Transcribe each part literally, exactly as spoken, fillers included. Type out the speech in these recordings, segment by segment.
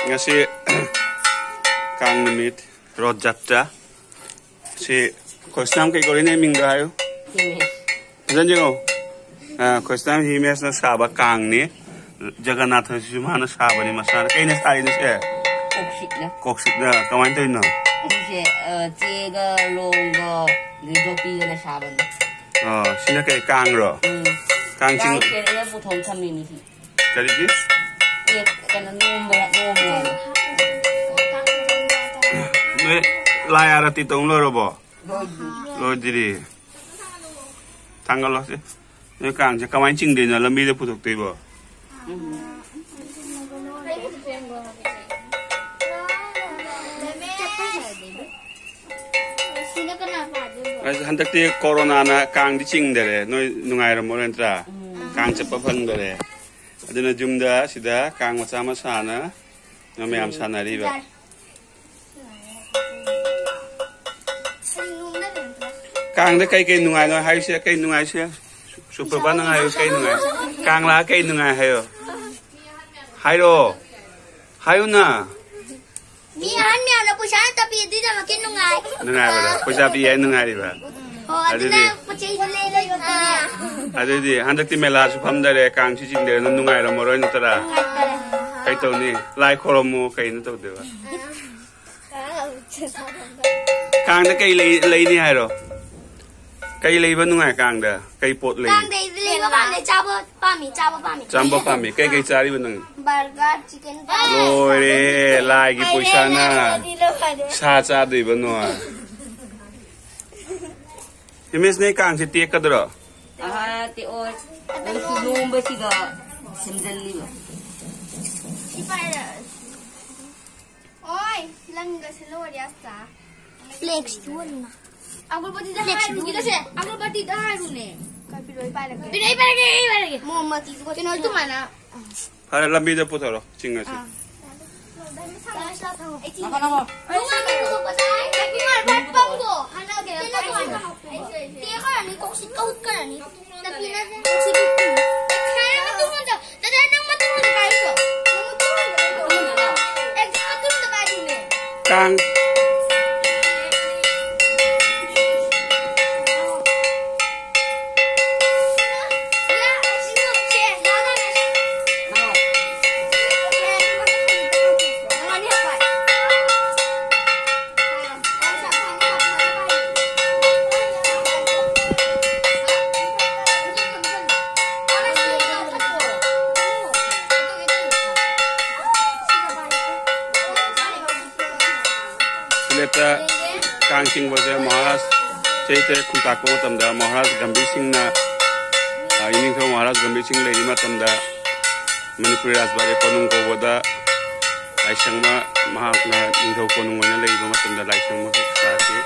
ꯉꯁꯤ ꯀꯥꯡ ꯅꯨꯃꯤꯠ, ꯔꯣꯊ ꯖꯥꯇ꯭ꯔꯥ꯫ ꯁꯤ ꯑꯩꯈꯣꯏ ꯁꯅꯥꯝ ꯀꯩ ꯀꯧꯔꯤꯅꯦ ꯃꯤꯡꯗꯣ ꯍꯥꯏꯌꯨ꯫ ꯐꯖꯅ ꯌꯦꯡꯉꯣ꯫ ꯑ, ꯑꯩꯈꯣꯏ ꯁꯅꯥꯝ ꯍꯤꯃꯦꯁꯅ ꯁꯥꯕ ꯀꯥꯡꯅꯤ꯫ ꯖꯒꯟꯅꯥꯊꯁꯤꯁꯨ ꯃꯥꯅ ꯁꯥꯕꯅꯤ ꯃꯁꯥꯅ꯫ ꯀꯩꯅ ꯁꯥꯔꯤꯅꯣ ꯁꯦ? ꯀꯣꯛꯁꯤꯠꯅ꯫ ꯀꯣꯛꯁꯤꯠꯅ꯫ ꯀꯃꯥꯏꯅ ꯇꯧꯔꯤꯅꯣ? ꯑꯩꯁꯦ, ꯑ, ꯆꯦꯒ ꯂꯣꯡꯒ ꯑꯗꯩ ꯖꯣꯄꯤꯒꯅ ꯁꯥꯕꯅꯤ꯫ ꯑ, ꯁꯤꯅ ꯀꯩ, ꯀꯥꯡꯔꯣ? ꯎꯝ꯫ ꯀꯥꯡ ꯆꯤꯡ- ꯀꯥꯡ ꯁꯦ ꯑꯩꯅ ꯄꯨꯊꯣꯛ ꯊꯝꯃꯤꯅꯤ ꯁꯤ꯫ ꯀꯔꯤꯒꯤ? ꯑꯦ, ꯀꯩꯅꯣ, ꯅꯣꯝꯕ, ꯅꯣꯝꯕ ꯍꯥꯏꯅ꯫ ꯅꯣꯏ ꯂꯥꯏ ꯑꯥꯔꯇꯤ ꯇꯧ ꯂꯣꯏꯔꯕꯣ? ꯂꯣꯏꯗ꯭ꯔꯤ꯫ ꯂꯣꯏꯗ꯭ꯔꯤ꯫ ꯊꯥꯡꯒꯠꯂꯣ ꯁꯤ꯫ ꯅꯣꯏ ꯀꯥꯡꯁꯦ ꯀꯃꯥꯏꯅ ꯆꯤꯡꯗꯣꯏꯅꯣ? ꯂꯝꯕꯤꯗ ꯄꯨꯊꯣꯛꯇꯣꯏꯕꯣ? ꯎꯝ꯫ ꯑꯁ, ꯍꯟꯗꯛꯇꯤ ꯀꯣꯔꯣꯅꯥꯅ ꯀꯥꯡꯗꯤ ꯆꯤꯡꯗꯔꯦ꯫ ꯅꯣꯏ ꯅꯨꯡꯉꯥꯏꯔꯝꯃꯔꯣꯏ ꯅꯠꯇ꯭ꯔꯥ? ꯎꯝ꯫ ꯀꯥꯡ ꯆꯠꯄ ꯐꯪꯗꯔꯦ꯫ ꯑꯗꯨꯅ ꯌꯨꯝꯗ ꯁꯤꯗ ꯀꯥꯡ ꯃꯆꯥ ꯃꯁꯥꯅ ꯅꯣꯏ ꯃꯌꯥꯝ ꯁꯥꯟꯅꯔꯤꯕ꯫ ꯀꯥꯡꯗ ꯀꯩ ꯀꯩ ꯅꯨꯡꯉꯥꯏꯅꯣ ꯍꯥꯏꯁꯦ? ꯀꯩ ꯅꯨꯡꯉꯥꯏꯁꯦ? ꯁꯨꯄ꯭ꯔꯚꯥ, ꯅꯪ ꯍꯥꯏꯌꯨ, ꯀꯩ ꯅꯨꯡꯉꯥꯏ? ꯀꯥꯡ ꯂꯥꯛꯑ ꯀꯩ ꯅꯨꯡꯉꯥꯏ ꯍꯥꯏꯌꯣ? ꯍꯥꯏꯔꯛꯑꯣ꯫ ꯍꯥꯏꯌꯨꯅ꯫ ꯃꯤ ꯑꯍꯟ ꯃꯌꯥꯝꯅ ꯄꯩꯁꯥ ꯍꯦꯛꯇ ꯄꯤ, ꯑꯗꯨꯒꯤꯗꯃꯛꯀꯤ ꯅꯨꯡꯉꯥꯏ꯫ ꯅꯨꯡꯉꯥꯏꯕꯗꯣ, ꯄꯩꯁꯥ ꯄꯤ ꯍꯥꯏ ꯅꯨꯡꯉꯥꯏꯔꯤꯕ? ꯍꯣ, ꯑꯗꯨꯅ ꯑꯗꯨꯗꯤ ꯄꯣꯠ ꯆꯩꯁꯨ ꯂꯩ, ꯂꯩ, ꯑꯥ꯫ ꯑꯗꯨꯗꯤ ꯍꯟꯗꯛꯇꯤ ꯃꯦꯂꯥꯁꯨ ꯐꯝꯗꯔꯦ, ꯀꯥꯡꯁꯨ ꯆꯤꯡꯗꯔꯦ, ꯑꯗꯨꯝ ꯅꯨꯡꯉꯥꯏꯔꯝꯃꯔꯣꯏ ꯅꯠꯇ꯭ꯔꯥ? ꯅꯨꯡꯉꯥꯏꯇꯔꯦ꯫ ꯀꯩ ꯇꯧꯅꯤ? ꯂꯥꯏ ꯈꯣꯏꯔꯝꯃꯣ, ꯀꯩꯅꯣ ꯇꯧꯗꯣꯏꯕ? ꯀꯥꯡꯗ ꯀꯩ ꯂꯩ-, ꯂꯩꯅꯤ ꯍꯥꯏꯔꯣ? ꯀꯩ ꯂꯩꯕ ꯅꯨꯡꯉꯥꯏ ꯀꯥꯡꯗ? ꯀꯩ ꯄꯣꯠ ꯂꯩ? ꯀꯥꯡꯗ ꯑꯩꯗꯤ ꯂꯩꯕ ꯄꯥꯝꯗꯦ, ꯆꯥꯕ ꯄꯥꯝꯃꯤ, ꯆꯥꯕ ꯄꯥꯝꯃꯤ꯫ ꯆꯥꯕ ꯄꯥꯝꯃꯤ꯫ ꯀꯩ ꯀꯩ ꯆꯥꯔꯤꯕ ꯅꯪ? ꯕꯔꯒꯔ, ꯆꯤꯀꯟ ꯄꯥꯝꯃꯤ꯫ ꯂꯣꯏꯔꯦ, ꯂꯥꯏꯒꯤ ꯄꯩꯁꯥꯅ ꯁꯥ ꯆꯥꯗꯣꯏꯕ ꯅꯣꯏ꯫ ꯍꯤꯃꯦꯁ, ꯅꯣꯏ ꯀꯥꯡꯁꯦ ꯇꯦꯛꯀꯗ꯭ꯔꯣ? ꯑꯍꯥ, ꯇꯦꯛꯑꯣꯏ꯫ ꯅꯪ ꯂꯣꯝꯕꯁꯤꯒ ꯁꯦꯝꯖꯜꯂꯤꯕ꯫ ꯁꯤ ꯄꯥꯏꯔ-, ꯑꯣꯏ, ꯂꯪꯒꯁꯦ ꯂꯣꯏꯔꯦ ꯑꯁꯇꯥ꯫ ꯐ꯭ꯂꯦꯛꯁ ꯌꯣꯜꯂꯤꯅ꯫ ꯑꯒꯔꯕꯇꯤꯗ ꯐ꯭ꯂꯦꯛꯁ ꯍꯥꯏꯔꯨꯒꯦ꯫ ꯌꯣꯜꯂꯤ꯫ ꯇꯁꯦ, ꯑꯒꯔꯕꯇꯤꯗ ꯍꯥꯏꯔꯨꯅꯦ꯫ ꯀꯥꯏ ꯄꯤꯔꯛꯑꯣ, ꯑꯩ ꯄꯥꯏꯔꯛꯀꯦ꯫ ꯄꯤꯔꯛꯑꯣ, ꯑꯩ ꯄꯥꯏꯔꯛꯀꯦ, ꯑꯩ ꯄꯥꯏꯔꯛꯀꯦ꯫ ꯃꯣꯃꯣꯇꯤꯗꯨꯒ ꯀꯩꯅꯣ ꯑꯗꯨꯃꯥꯏꯅ꯫ ꯐꯔꯦ, ꯂꯝꯕꯤꯗ ꯄꯨꯊꯣꯔꯣ, ꯆꯤꯡꯉꯁꯤ꯫ ꯑꯥ꯫ ꯅꯪꯉꯣꯟꯗ ꯄꯨꯊꯣꯛꯄꯗ ꯑꯩ ꯄꯤꯔꯛꯑꯣ꯫ ꯄꯪꯗꯣ꯫ ꯍꯟꯗꯛ ꯀꯩꯅꯣ ꯇꯧꯔꯅꯤ꯫ ꯇꯦꯛꯈ꯭ꯔꯅꯤ, ꯀꯣꯛꯁꯤ ꯀꯧꯈ꯭ꯔꯅꯤ꯫ ꯅꯨꯄꯤꯅ ꯀꯣꯛꯁꯤ ꯄꯤꯛꯄꯤ꯫ ꯈꯥꯏꯔꯒ ꯇꯨꯝꯍꯟꯖꯧ꯫ ꯗꯥꯗꯥ, ꯅꯪ ꯃꯇꯨꯡ ꯍꯟꯖꯤꯜꯂꯣ ꯍꯥꯏꯔꯤꯁꯣ? ꯅꯪ ꯃꯇꯨꯡ ꯍꯟꯖꯤꯜꯂꯣ꯫ ꯆꯤꯡꯕꯁꯦ ꯃꯍꯥꯔꯥꯖ ꯆꯍꯤ ꯇꯔꯦꯠ ꯈꯨꯟꯇꯥꯛꯄ ꯃꯇꯝꯗ ꯃꯍꯥꯔꯥꯖ ꯒꯝꯚꯤꯔ ꯁꯤꯡꯅ, ꯑ, ꯏꯅꯤꯡꯊꯧ ꯃꯍꯥꯔꯥꯖ ꯒꯝꯚꯤꯔ ꯁꯤꯡ ꯂꯩꯔꯤ ꯃꯇꯝꯗ ꯃꯅꯤꯄꯨꯔꯤ ꯔꯥꯖꯕꯥꯔꯤ ꯀꯣꯅꯨꯡ ꯀꯧꯕꯗ ꯂꯥꯏꯁꯪ ꯑꯃ ꯃꯍꯥꯛꯅ ꯅꯤꯡꯊꯧ ꯀꯣꯅꯨꯡ ꯑꯣꯏꯅ ꯂꯩꯕ ꯃꯇꯝꯗ ꯂꯥꯏꯁꯪ ꯑꯃꯈꯛ ꯁꯥꯈꯤ꯫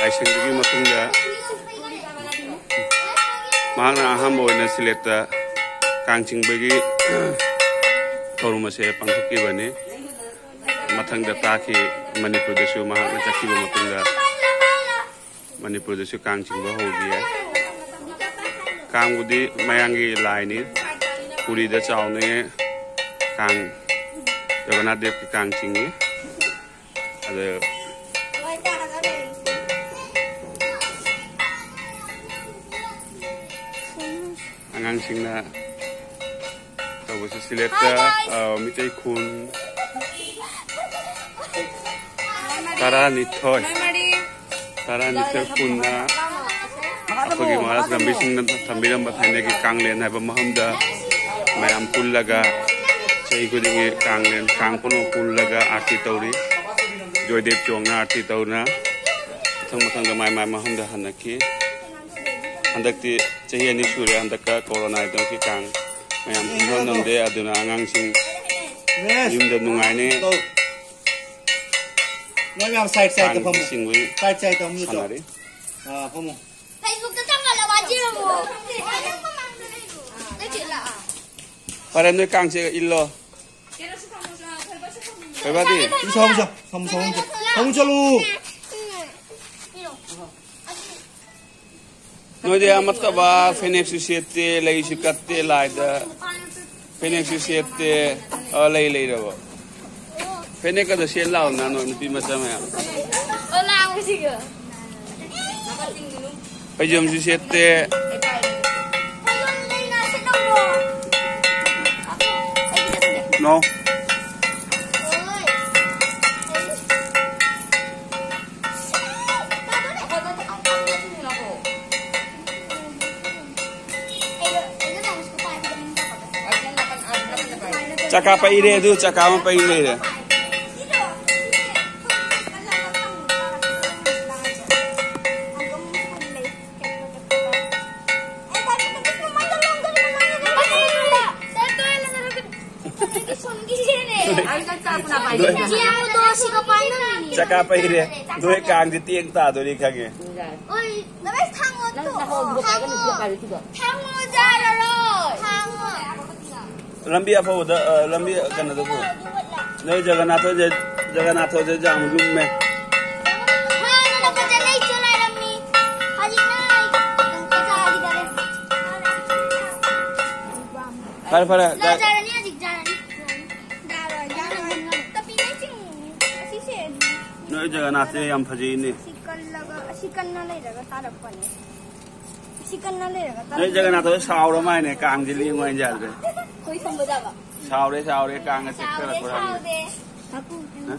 ꯂꯥꯏꯁꯪꯗꯨꯒꯤ ꯃꯇꯨꯡꯗ ꯃꯍꯥꯛꯅ ꯑꯍꯥꯟꯕ ꯑꯣꯏꯅ ꯁꯤꯂꯦꯠꯇ ꯀꯥꯡ ꯆꯤꯡꯕꯒꯤ ꯊꯧꯔꯝ ꯑꯁꯦ ꯄꯥꯡꯊꯣꯛꯈꯤꯕꯅꯤ꯫ ꯃꯊꯪꯗ ꯇꯥꯈꯤ ꯃꯅꯤꯄꯨꯔꯗꯁꯨ ꯃꯍꯥꯛꯅ ꯆꯠꯈꯤꯕ ꯃꯇꯨꯡꯗ ꯃꯅꯤꯄꯨꯔꯗꯁꯨ ꯀꯥꯡ ꯆꯤꯡꯕ ꯍꯧꯈꯤ꯫ ꯀꯥꯡꯕꯨꯗꯤ ꯃꯌꯥꯡꯒꯤ ꯂꯥꯏꯅꯤ꯫ ꯄꯨꯔꯤꯗ ꯆꯥꯎꯅ ꯀꯥꯡ ꯖꯒꯟꯅꯥꯊ ꯗꯦꯕꯀꯤ ꯀꯥꯡ ꯆꯤꯡꯉꯤ꯫ ꯑꯗ ꯑꯉꯥꯡꯁꯤꯡꯅ ꯇꯧꯕꯁꯤ ꯁꯤꯂꯦꯠꯇ, ꯑ, ꯃꯤꯇꯩ ꯈꯨꯟ ꯇꯔꯥꯅꯤꯊꯣꯏ, ꯇꯔꯥꯅꯤꯊꯣꯏ ꯄꯨꯟꯅ ꯑꯩꯈꯣꯏꯒꯤ ꯃꯍꯥꯔꯥꯖ ꯒꯝꯚꯤꯔ ꯁꯤꯡꯅ ꯊꯝꯕꯤꯔꯝꯕ ꯊꯥꯏꯅꯒꯤ ꯀꯥꯡꯂꯦꯟ ꯍꯥꯏꯕ ꯃꯐꯝꯗ ꯃꯌꯥꯝ ꯄꯨꯜꯂꯒ ꯆꯍꯤ ꯈꯨꯗꯤꯡꯒꯤ ꯀꯥꯡꯂꯦꯟ, ꯀꯥꯡ ꯄꯨꯟꯅ ꯄꯨꯜꯂꯒ ꯑꯥꯔꯇꯤ ꯇꯧꯔꯤ꯫ ꯖꯣꯏꯗꯦꯕ ꯆꯣꯡꯅ ꯑꯥꯔꯇꯤ ꯇꯧꯅ ꯃꯊꯪ ꯃꯊꯪꯗ ꯃꯥꯏ ꯃꯥꯏ ꯃꯐꯝꯗ ꯍꯟꯅꯈꯤ꯫ ꯍꯟꯗꯛꯇꯤ ꯆꯍꯤ ꯑꯅꯤ ꯁꯨꯔꯦ ꯍꯟꯗꯛꯀ ꯀꯣꯔꯣꯅꯥꯒꯤ ꯀꯥꯡ ꯃꯌꯥꯝ ꯄꯨꯟꯕ ꯉꯝꯗꯦ꯫ ꯑꯗꯨꯅ ꯑꯉꯥꯡꯁꯤꯡ ꯌꯨꯝꯗ ꯅꯨꯡꯉꯥꯏꯅ ꯅꯣꯏ ꯃꯌꯥꯝ ꯁꯥꯏꯠ ꯁꯥꯏꯠꯇ ꯐꯝꯃꯨ꯫ ꯁꯥꯏꯠ ꯁꯥꯏꯠꯇ ꯐꯝꯃꯨ꯫ ꯁꯥꯟꯅꯔꯤ꯫ ꯑꯥ, ꯐꯝꯃꯨ꯫ ꯐꯦꯁꯕꯨꯛꯇ ꯊꯥꯒꯠꯂꯕ ꯆꯦ ꯑꯃꯨꯛ꯫ ꯐꯔꯦ, ꯅꯣꯏ ꯀꯥꯡꯁꯦ ꯏꯜꯂꯣ꯫ ꯀꯩꯕꯥꯗꯤ? ꯐꯝꯃꯨ, ꯐꯝꯃꯨ, ꯐꯝꯃꯨ, ꯐꯝꯃꯨ, ꯐꯝꯃꯨ ꯆꯠꯂꯨ꯫ ꯅꯣꯏꯗꯤ ꯑꯃꯠꯇꯕ ꯐꯅꯦꯛꯁꯨ ꯁꯦꯠꯇꯦ, ꯂꯩꯁꯨ ꯀꯠꯇꯦ ꯂꯥꯏꯗ꯫ ꯐꯅꯦꯛꯁꯨ ꯁꯦꯠꯇꯦ꯫ ꯑ, ꯂꯩ ꯂꯩꯔꯕꯣ? ꯐꯅꯦꯛꯀꯗꯣ ꯁꯦꯠ ꯂꯥꯎꯅ ꯅꯣꯏ ꯅꯨꯄꯤ ꯃꯆꯥ ꯃꯌꯥꯝ꯫ ꯑꯣ, ꯂꯥꯡꯕꯁꯤꯒ꯫ ꯐꯩꯖꯣꯝꯁꯨ ꯁꯦꯠꯇꯦ꯫ ꯐꯩꯖꯣꯝ ꯂꯩꯅ ꯁꯦꯠꯂꯧꯔꯣ꯫ No꯫ ꯆꯀꯥ ꯄꯩꯔꯦ ꯑꯗꯨ, ꯆꯀꯥ ꯑꯃ ꯄꯩ ꯂꯩꯔꯦ꯫ ꯆꯤꯌꯥꯔꯗꯣ ꯁꯤꯒ ꯄꯥꯏꯅꯕꯅꯤ꯫ ꯆꯀꯥ ꯄꯩꯔꯦ꯫ ꯅꯣꯏ ꯀꯥꯡꯁꯦ ꯇꯦꯡ ꯇꯥꯗꯣꯔꯤ ꯈꯪꯉꯦ꯫ ꯑꯣꯏ, ꯅꯕꯦꯁ ꯊꯥꯡꯉꯣ ꯅꯪ ꯇꯣ꯫ ꯅꯍꯥꯟ ꯊꯥꯡꯉꯣ꯫ ꯄꯥꯏꯔꯨꯁꯤꯗꯣ꯫ ꯊꯥꯡꯉꯣ ꯆꯥꯔꯔꯣꯏ꯫ ꯊꯥꯡꯉꯣ꯫ ꯂꯝꯕꯤ ꯑꯐꯕꯗ, ꯑ, ꯂꯝꯕꯤ ꯀꯩꯅꯣꯗ ꯄꯨ꯫ ꯅꯣꯏ ꯖꯒꯅꯥꯊ ꯍꯣꯏꯁꯦ, ꯖꯒꯅꯥꯊ ꯍꯣꯏꯁꯦ ꯌꯥꯝ ꯂꯨꯝꯃꯦ꯫ ꯍꯥꯟꯅ ꯐꯖꯅ ꯏꯆꯣ ꯂꯩꯔꯝꯃꯤ꯫ ꯍꯧꯖꯤꯛꯅ ꯑꯩ ꯀꯩꯅꯣ ꯆꯥꯈꯤꯗꯔꯦ꯫ ꯐꯔꯦ, ꯐꯔꯦ꯫ ꯂꯥ ꯆꯥꯔꯅꯤ ꯍꯧꯖꯤꯛ ꯆꯥꯔꯅꯤ꯫ ꯅꯣꯏ ꯖꯒꯅꯥꯊꯁꯦ ꯌꯥꯝ ꯐꯖꯩꯅꯦ꯫ ꯁꯤ ꯀꯜꯂꯒ, ꯑꯁꯤ ꯀꯟꯅ ꯂꯩꯔꯒ ꯇꯥꯔꯛꯄꯅꯦ꯫ ꯑꯁꯤ ꯀꯟꯅ ꯂꯩꯔꯒ ꯅꯣꯏ ꯇꯥꯔꯛꯄꯅꯦ꯫ ꯖꯒꯅꯥꯊ ꯍꯣꯏ ꯁꯥꯎꯔ ꯃꯥꯏꯅꯦ, ꯀꯥꯡꯁꯦ ꯂꯦꯡꯉꯨ ꯍꯥꯏꯅ ꯌꯥꯗ꯭ꯔꯦ꯫ ꯈꯣꯏ ꯁꯝꯕ ꯖꯥꯕ꯫ ꯁꯥꯎꯔꯦ, ꯁꯥꯎꯔꯦ, ꯀꯥꯡꯒ ꯁꯥꯎꯗꯦ, ꯆꯦꯛꯊꯔꯛꯄ꯭ꯔꯥ ꯈꯪꯗꯦ꯫ ꯁꯥꯎꯗꯦ꯫ ꯍꯥ?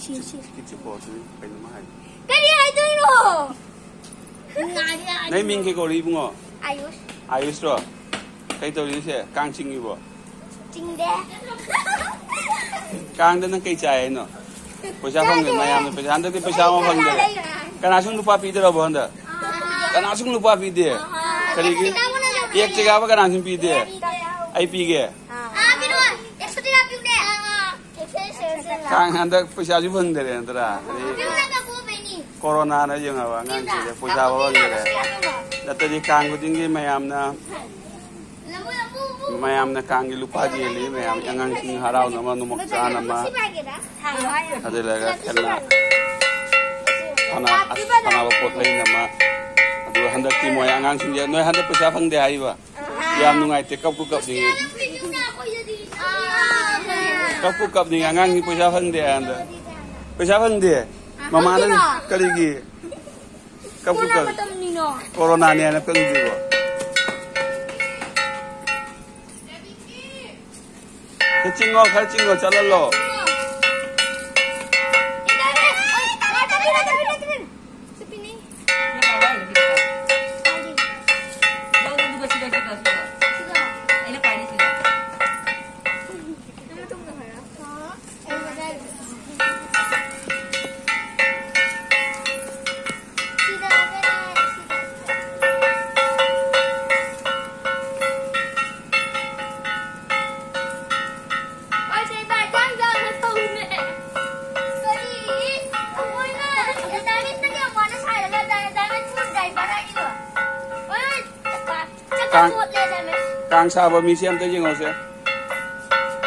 ꯀꯤꯠ-, ꯀꯤꯠꯁꯦ ꯄꯣꯔꯛꯇꯣꯏꯅꯤ, ꯀꯩꯅꯣꯝꯃ ꯍꯥꯏ꯫ ꯀꯔꯤ ꯍꯥꯏꯗꯣꯏꯅꯣ? ꯅꯪ ꯃꯤꯡ ꯀꯩ ꯀꯧꯔꯤ ꯏꯕꯨꯡꯉꯣ? ꯑꯥꯌꯨꯁ꯫ ꯑꯥꯌꯨꯁꯔꯣ? ꯀꯩ ꯇꯧꯔꯤꯅꯣ ꯁꯦ? ꯀꯥꯡ ꯆꯤꯡꯉꯤꯕꯣ? ꯆꯤꯡꯗꯦ꯫ ꯀꯥꯡꯗ ꯅꯪ ꯀꯩ ꯆꯥꯏ ꯍꯥꯏꯅꯣ? ꯄꯩꯁꯥ ꯐꯪꯗꯦ, ꯆꯥꯗꯦ꯫ ꯃꯌꯥꯝꯅ ꯄꯩꯁꯥ, ꯍꯟꯗꯛꯇꯤ ꯄꯩꯁꯥ ꯑꯃ ꯐꯪꯗ꯭ꯔꯦ꯫ ꯀꯅꯥꯁꯨ ꯂꯨꯄꯥ ꯄꯤꯗ꯭ꯔꯕꯣ ꯍꯟꯗꯛ? ꯑꯥ꯫ ꯀꯅꯥꯁꯨ ꯂꯨꯄꯥ ꯄꯤꯗꯦ꯫ ꯑꯥ꯫ ꯀꯔꯤꯒꯤ? ꯑꯦꯛ ꯆꯤꯒꯥꯕ ꯀꯅꯥꯁꯨ ꯄꯤꯗꯦ? ꯑꯩ ꯄꯤꯒꯦ꯫ ꯑꯥ꯫ ꯑꯥ, ꯀꯩꯅꯣ, ꯑꯦꯛꯁꯇ꯭ꯔꯥ ꯄꯤꯌꯨꯅꯦ꯫ ꯑꯥ, ꯑꯥ꯫ ꯀꯥꯡ ꯍꯟꯗꯛ ꯄꯩꯁꯥꯁꯨ ꯐꯪꯗꯔꯦ ꯅꯠꯇ꯭ꯔꯥ? ꯑꯗꯩ ꯀꯣꯔꯣꯅꯥꯅ ꯌꯦꯡꯉꯕ ꯑꯉꯥꯡꯁꯤꯡꯁꯦ ꯄꯩꯁꯥ ꯐꯪꯗꯔꯦ꯫ ꯅꯠꯇ꯭ꯔꯗꯤ ꯀꯥꯡ ꯈꯨꯗꯤꯡꯒꯤ ꯃꯌꯥꯝꯅ, ꯃꯌꯥꯝꯅ ꯀꯥꯡꯒꯤ ꯂꯨꯄꯥ ꯌꯦꯜꯂꯤ ꯃꯌꯥꯝ, ꯑꯉꯥꯡꯁꯤꯡ ꯍꯔꯥꯎꯅꯕ, ꯅꯣꯃꯣꯛ ꯆꯥꯅꯕ꯫ ꯑꯗꯨ ꯂꯩꯔꯒ ꯈꯦꯠꯅ-, ꯁꯥꯟꯅ-, ꯁꯥꯟꯅꯕ ꯄꯣꯠ ꯂꯩꯅꯕ꯫ ꯑꯗꯨꯒ ꯍꯟꯗꯛꯇꯤ ꯃꯣꯏ ꯑꯉꯥꯡꯁꯤꯡꯁꯦ, ꯅꯣꯏ ꯍꯟꯗꯛ ꯄꯩꯁꯥ ꯐꯪꯗꯦ ꯍꯥꯏꯔꯤꯕ? ꯌꯥꯝ ꯅꯨꯡꯉꯥꯏꯇꯦ, ꯀꯞꯄꯨ ꯀꯞꯅꯤꯡꯉꯤ꯫ ꯀꯞꯄꯨ ꯀꯞꯅꯤꯡꯉꯤ, ꯑꯉꯥꯡꯒꯤ ꯄꯩꯁꯥ ꯐꯪꯗꯦ ꯍꯥꯏꯅ꯫ ꯄꯩꯁꯥ ꯐꯪꯗꯦ? ꯃꯃꯥꯅ ꯀꯔꯤꯒꯤ? ꯀꯞꯄꯨ ꯀꯞ-, ꯀꯣꯔꯣꯅꯥꯅꯦ ꯍꯥꯏꯅ ꯐꯪꯗ꯭ꯔꯤꯕꯣ? ꯈꯔ ꯆꯤꯡꯉꯣ, ꯈꯔ ꯆꯤꯡꯉꯣ, ꯆꯠꯍꯜꯂꯣ꯫ ꯀꯥꯡ, ꯀꯥꯡ ꯁꯥꯕ ꯃꯤꯁꯦ ꯑꯝꯇ ꯌꯦꯡꯍꯧꯁꯦ꯫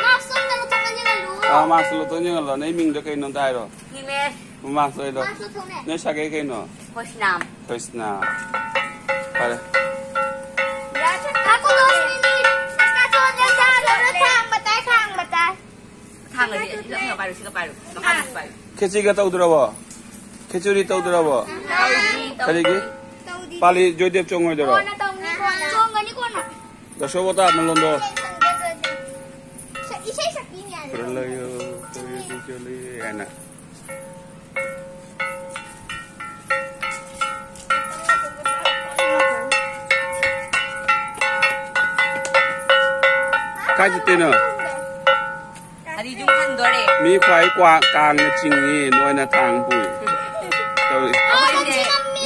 ꯃꯥꯛꯁ ꯑꯝꯇ ꯂꯧꯊꯣꯛꯅ ꯌꯦꯡꯍꯜꯂꯨ꯫ ꯑꯥ, ꯃꯥꯛꯁ ꯂꯧꯊꯣꯛꯅ ꯌꯦꯡꯍꯜꯂꯣ꯫ ꯅꯪ ꯃꯤꯡꯗꯣ ꯀꯩꯅꯣ ꯑꯝꯇ ꯍꯥꯏꯔꯣ꯫ ꯅꯤꯃꯦꯁ꯫ ꯃꯥꯛꯁ ꯂꯩꯔꯣ꯫ ꯃꯥꯛꯁ ꯂꯧꯊꯣꯛꯅꯦ꯫ ꯅꯣꯏ ꯁꯥꯒꯩ ꯀꯩꯅꯣ? ꯍꯣꯏꯁꯅꯥꯝ꯫ ꯍꯣꯏꯁꯅꯥꯝ꯫ ꯐꯔꯦ꯫ ꯉꯥꯏꯈꯣ, ꯂꯣꯏꯁꯤꯜꯂꯤ꯫ ꯆꯥꯛ ꯆꯥꯊꯣꯛꯑꯣ, ꯆꯥꯛ ꯆꯥꯊꯣꯛꯑꯣ꯫ ꯈꯥꯡꯕ ꯇꯥꯏ, ꯈꯥꯡꯕ ꯇꯥꯏ꯫ ꯊꯥꯡꯒꯗꯤ ꯁꯤꯒ ꯄꯥꯏꯔꯨ, ꯁꯤꯒ ꯄꯥꯏꯔꯨ, ꯃꯈꯥꯗꯁꯨ ꯄꯥꯏꯔꯨ꯫ ꯈꯦꯆꯤꯒ ꯇꯧꯗ꯭ꯔꯕꯣ? ꯈꯦꯆꯨꯔꯤ ꯇꯧꯗ꯭ꯔꯕꯣ? ꯇꯧꯗ꯭ꯔꯤ, ꯇꯧꯗ꯭ꯔꯤ꯫ ꯀꯔꯤꯒꯤ? ꯇꯧꯗ꯭ꯔꯤ꯫ ꯄꯥꯂꯤ ꯖꯣꯏꯗꯦꯕ ꯆꯣꯡꯉꯣꯏꯗꯣꯏꯔꯣ? ꯀꯣꯟꯅ ꯇꯧꯅꯤ, ꯀꯣꯟꯅ꯫ ꯆꯣꯡꯒꯅꯤ ꯀꯣꯟꯅ꯫ ꯗꯁꯣꯕꯣꯇꯥ ꯑꯃ ꯂꯣꯟꯗꯣ꯫ ꯏꯁꯩ ꯁꯛꯄꯤꯅꯤ ꯍꯥꯏꯔꯦ꯫ ꯈꯨꯔꯨꯝꯂꯌꯣ, ꯈꯨꯔꯨꯝꯂꯌꯣ, ꯈꯨꯔꯨꯝꯂꯌꯣ ꯍꯥꯏꯅ꯫ ꯀꯥꯏ ꯆꯠꯇꯣꯏꯅꯣ? ꯑꯅꯤ ꯌꯨꯝ ꯍꯟꯗꯣꯔꯦ꯫ ꯃꯤ ꯈ꯭ꯋꯥꯏ ꯀ꯭ꯋꯥ-, ꯀꯥꯡꯅ ꯆꯤꯡꯉꯤ, ꯅꯣꯏꯅ ꯊꯥꯡ ꯄꯨꯏ꯫ ꯇꯧꯔꯤ꯫ ꯑꯩꯈꯣꯏꯁꯦ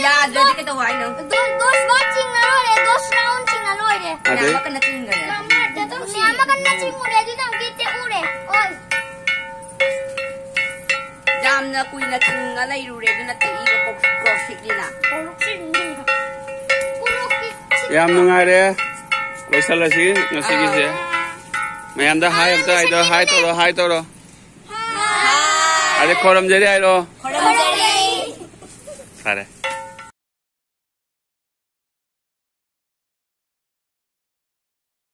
ꯌꯥꯗ꯭ꯔꯗꯤ ꯀꯩꯗꯧ ꯍꯥꯏꯅꯣ? ꯗꯣ-, ꯗꯣꯁ ꯕꯥꯔ ꯆꯤꯡꯉ ꯂꯣꯏꯔꯦ, ꯗꯣꯁ ꯔꯥꯎꯟ ꯆꯤꯡꯉ ꯂꯣꯏꯔꯦ꯫ ꯑꯗꯩ? ꯃꯌꯥꯝ ꯀꯟꯅ ꯆꯤꯡꯈ꯭ꯔꯦ꯫ ꯃꯌꯥꯝ ꯀꯟꯅ ꯆꯤꯡꯉꯨꯔꯦ, ꯑꯗꯨꯅ ꯍꯧꯖꯤꯛ ꯇꯦꯛꯎꯔꯦ꯫ ꯑꯣꯏ꯫ ꯌꯥꯝꯅ ꯀꯨꯏꯅ ꯆꯤꯡꯉ ꯂꯩꯔꯨꯔꯦ, ꯑꯗꯨꯅ ꯇꯦꯛꯏꯕ ꯀꯣꯛ-, ꯀꯣꯛꯁꯤꯛꯂꯤꯅ꯫ ꯀꯣꯛꯁꯤꯛꯂꯤꯅ꯫ ꯌꯥꯝ ꯅꯨꯡꯉꯥꯏꯔꯦ꯫ ꯂꯣꯏꯁꯜꯂꯁꯤ ꯉꯁꯤꯒꯤꯁꯦ꯫ ꯃꯌꯥꯝꯗ ꯍꯥꯏ ꯑꯝꯇ ꯍꯥꯏꯗꯣ, ꯍꯥꯏ ꯇꯧꯔꯣ, ꯍꯥꯏ ꯇꯧꯔꯣ꯫ ꯍꯥꯏ꯫ ꯑꯗꯩ ꯈꯣꯏꯔꯝꯖꯔꯤ ꯍꯥꯏꯔꯣ꯫ ꯈꯣꯏꯔꯝꯖꯔꯤ꯫